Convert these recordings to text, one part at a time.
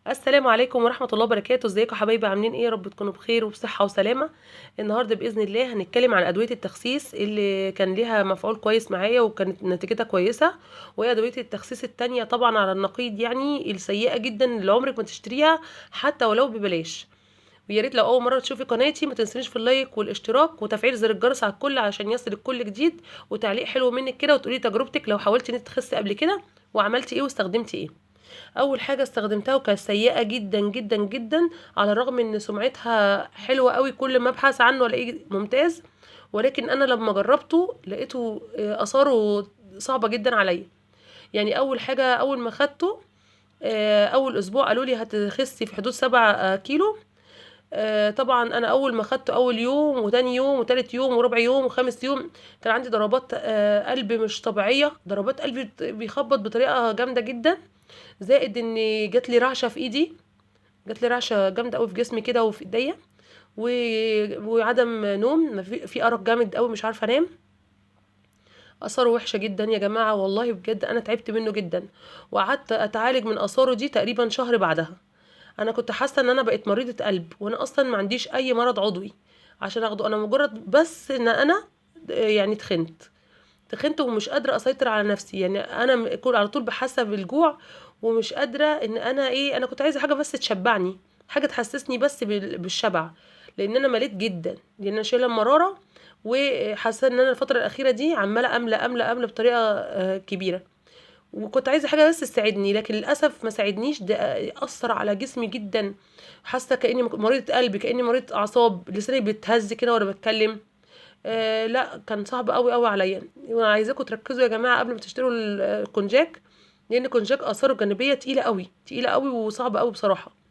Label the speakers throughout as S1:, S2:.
S1: السلام عليكم ورحمة الله وبركاته. ازيكم يا حبايبي؟ عاملين ايه؟ يا رب تكونوا بخير وبصحة وسلامة. النهاردة بإذن الله هنتكلم عن أدوية التخسيس اللي كان ليها مفعول كويس معايا وكانت نتيجتها كويسة، وهي أدوية التخسيس التانية طبعا على النقيض، يعني السيئة جدا اللي عمرك ما تشتريها حتى ولو ببلاش. ويا ريت لو أول مرة تشوفي قناتي ما تنسينيش في ال like والاشتراك وتفعيل زر الجرس على الكل عشان يصل الكل جديد، وتعليق حلو منك كده وتقولي تجربتك لو حاولتي ان انت تخسي قبل كده وعملتي ايه واستخدمتي ايه. اول حاجة استخدمتها وكانت سيئه جدا جدا جدا على الرغم ان سمعتها حلوة قوي، كل ما ابحث عنه الاقيه ممتاز، ولكن انا لما جربته لقيته اثاره صعبة جدا عليا. يعني اول حاجة اول ما خدته، اول اسبوع قالوا لي هتخسي في حدود 7 كيلو. طبعا انا اول ما خدته اول يوم وتاني يوم وتالت يوم وربع يوم وخامس يوم كان عندي ضربات قلب مش طبيعية، ضربات قلبي بيخبط بطريقة جامدة جدا، زائد ان جات لي رعشه في ايدي، جات لي رعشه جامدة قوي في جسمي كده وفي ايديا، وعدم نوم، في ارق جامد قوي، مش عارفه انام. اثاره وحشة جدا يا جماعة والله بجد، انا تعبت منه جدا وقعدت اتعالج من اثاره دي تقريبا شهر بعدها. انا كنت حاسه ان انا بقيت مريضه قلب، وانا اصلا ما عنديش اي مرض عضوي عشان اخده، انا مجرد بس ان انا يعني تخنت ومش قادرة اسيطر على نفسي. يعني انا كل على طول بحاسه بالجوع ومش قادرة ان انا ايه، انا كنت عايزه حاجة بس تشبعني، حاجة تحسسني بس بالشبع، لان انا مليت جدا، لان انا شايله المرارة وحاسه ان انا الفترة الاخيرة دي عماله املى املى املى بطريقة كبيرة، وكنت عايزه حاجة بس تساعدني، لكن للاسف ما ساعدنيش. ده اثر على جسمي جدا، حاسه كاني مريضه قلب، كاني مريضه اعصاب، لساني بيتهز كده وانا بتكلم. لا كان صعب قوي قوي عليا. وانا عايزاكم تركزوا يا جماعة قبل ما تشتروا الكونجاك، لان الكونجاك اثاره الجانبية تقيلة قوي، تقيلة قوي وصعبة قوي بصراحة.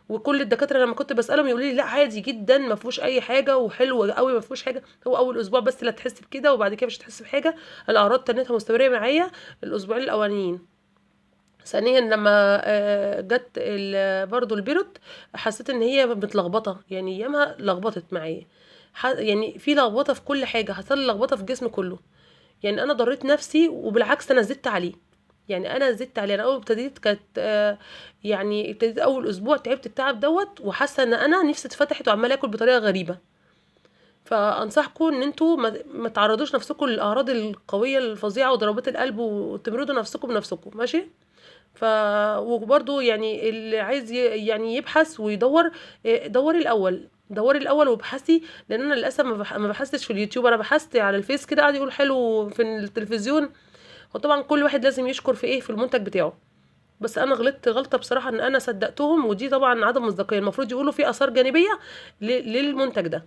S1: وكل الدكاترة لما كنت بسالهم يقولوا لي لا عادي جدا، ما فيهوش اي حاجة وحلو قوي، ما فيهوش حاجة، هو اول اسبوع بس اللي هتحس بكده وبعد كده مش هتحس بحاجة. الاعراض تنتها مستمرة معايا الاسبوعين الاولانيين. ثانيا لما جت برضو البيروت حسيت ان هي متلخبطه، يعني ايامها لخبطت معايا، يعني في لخبطة في كل حاجة، حصل لي لخبطة في الجسم كله. يعني انا ضريت نفسي وبالعكس انا زدت عليه، يعني انا زدت عليه. انا اول ابتديت كانت، يعني ابتديت اول اسبوع تعبت التعب دوت، وحاسه ان انا نفسي اتفتحت وعماله اكل بطريقة غريبة. فانصحكم ان انتوا ما تعرضوش نفسكم للاعراض القوية الفظيعة وضربات القلب وتمرضوا نفسكم بنفسكم، ماشي؟ وبرضو يعني اللي عايز يعني يبحث ويدور، دوري الاول، دوري الاول وابحثي، لان انا للاسف ما بحثتش في اليوتيوب، انا بحثت على الفيس كده قاعد يقول حلو في التلفزيون. وطبعا كل واحد لازم يشكر في ايه، في المنتج بتاعه، بس انا غلطت غلطه بصراحة ان انا صدقتهم، ودي طبعا عدم مصداقية، المفروض يقولوا في اثار جانبيه للمنتج ده.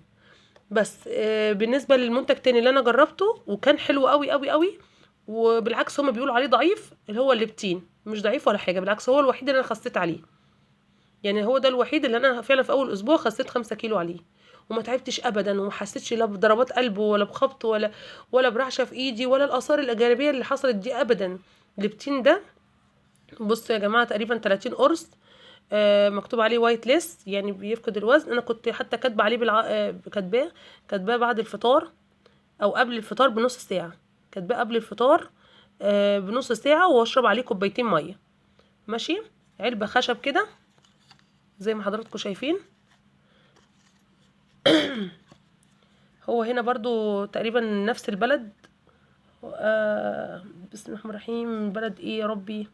S1: بس بالنسبة للمنتج تاني اللي انا جربته وكان حلو قوي قوي قوي، وبالعكس هما بيقولوا عليه ضعيف، اللي هو الليبتين، مش ضعيف ولا حاجة، بالعكس هو الوحيد اللي انا خسيت عليه. يعني هو ده الوحيد اللي انا فعلا في اول اسبوع خسيت 5 كيلو عليه، وما تعبتش ابدا، وما حسيتش لا بضربات قلب ولا بخبط ولا برعشه في ايدي ولا الاثار الجانبية اللي حصلت دي ابدا. الليبتين ده بصوا يا جماعة تقريبا 30 قرص، مكتوب عليه weight loss، يعني بيفقد الوزن. انا كنت حتى كاتبه عليه كاتباه بعد الفطار او قبل الفطار بنص ساعة، كاتباه قبل الفطار، بنص ساعة، واشرب عليه كوبايتين مية، ماشي؟ علبة خشب كده زي ما حضراتكم شايفين. هو هنا برضو تقريبا نفس البلد، بسم الله الرحمن الرحيم، بلد ايه يا ربي،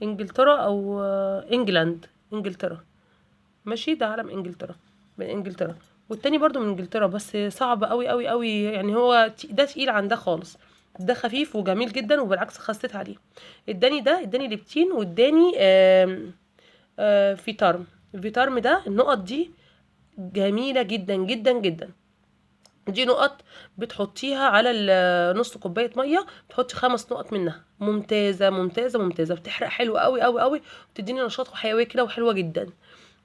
S1: انجلترا او، England، انجلترا، ماشي؟ ده علم انجلترا، من انجلترا، والتاني برضو من انجلترا، بس صعب قوي قوي قوي، يعني هو ده تقيل عن ده خالص، ده خفيف وجميل جدا وبالعكس خسيت عليه. اداني ده، اداني ليبتين، واداني، فيتارم. فيتارم ده النقط دي جميلة جدا جدا جدا، دي نقط بتحطيها على نص كوباية مية، بتحطي 5 نقط منها، ممتازة ممتازة ممتازة، بتحرق حلو قوي قوي قوي، وبتديني نشاط وحيوية كده وحلوة جدا.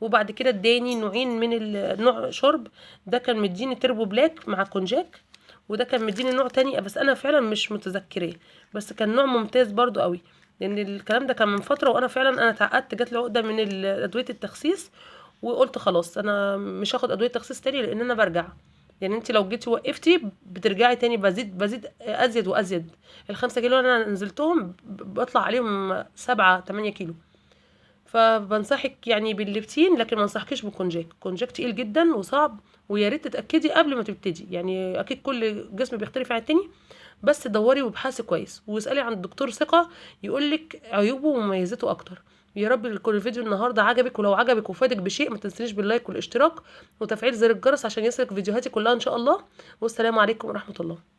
S1: وبعد كده اداني نوعين من نوع شرب، ده كان مديني تربو بلاك مع كونجاك، وده كان مديني نوع تاني بس انا فعلا مش متذكراه، بس كان نوع ممتاز برضو قوي، لان الكلام ده كان من فترة، وانا فعلا اتعقدت، جات لي عقده من ادوية التخسيس، وقلت خلاص انا مش هاخد ادوية تخسيس تاني لان انا برجع. يعني انت لو جيتي وقفتي بترجعي تاني، بزيد ازيد وازيد. ال5 كيلو اللي انا نزلتهم بطلع عليهم 7 8 كيلو. فبنصحك يعني بالليبتين، لكن ما انصحكيش بالكونجاك. الكونجاك تقيل جدا وصعب، ويا ريت تتاكدي قبل ما تبتدي. يعني اكيد كل جسم بيختلف عن التاني، بس دوري وابحثي كويس، واسالي عند الدكتور ثقة يقولك عيوبه ومميزاته اكتر. يا رب يكون الفيديو النهارده عجبك، ولو عجبك وفادك بشيء ما تنسيش بال like والاشتراك وتفعيل زر الجرس عشان يصلك فيديوهاتي كلها ان شاء الله. والسلام عليكم ورحمة الله.